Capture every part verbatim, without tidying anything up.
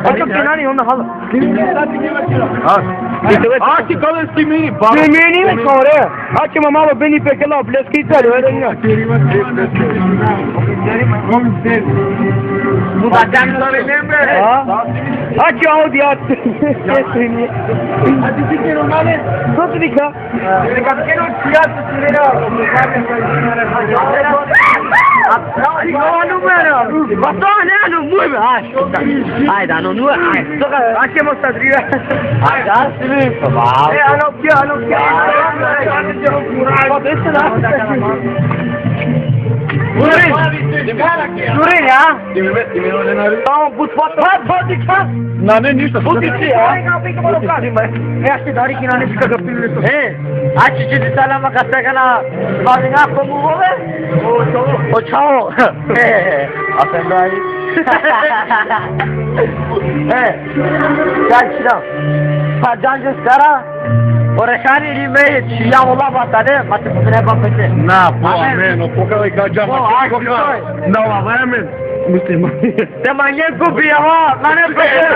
Ako ti nani onda hala. Ha. Ako ti kale stimini, baba. Stimini me kore. Ako ma malo beni pe kela bleski tali, vere nja. Ha? Ako Audi at. Sotika. Ai, no, numero. Batone, no, muove. Ai, ai, da, no, no, ai. Toca, anche mo sta driva. Ai, da, sì, va. Eh, allora, più, allora, più. Giurin, Giurin, ja? Tamam, but, but, but, but, but. Na, ne, ništa. But, but, ja? Ne, ja, ste dari ki na ne ška kapil. E, ači će ti salama ka se kana, pa mi na komu ove? O čavo. O čavo. E, a se daj. E, ja ću da. Pa džanđe skara. O rehani ili me, čija vola batane, pa te pomene pa pete. Na, po amen, o po kala ka dža, po, pa ako ko ka. Na, va, amen. Musliman. Te mange ko bijava, mane pete.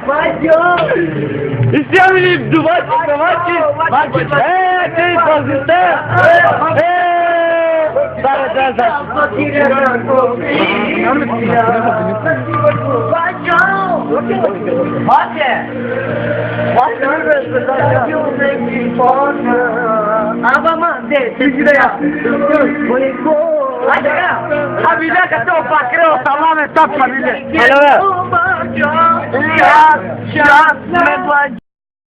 Majo. Isi amili duvači, duvači. E, ti pazite. E, dale, dale, dale. Majo. Majo. Ama ma de, te gide ya. Hadi ya. Habile ka to pakro, tamam, stop habile. Hello. Ya, ya, me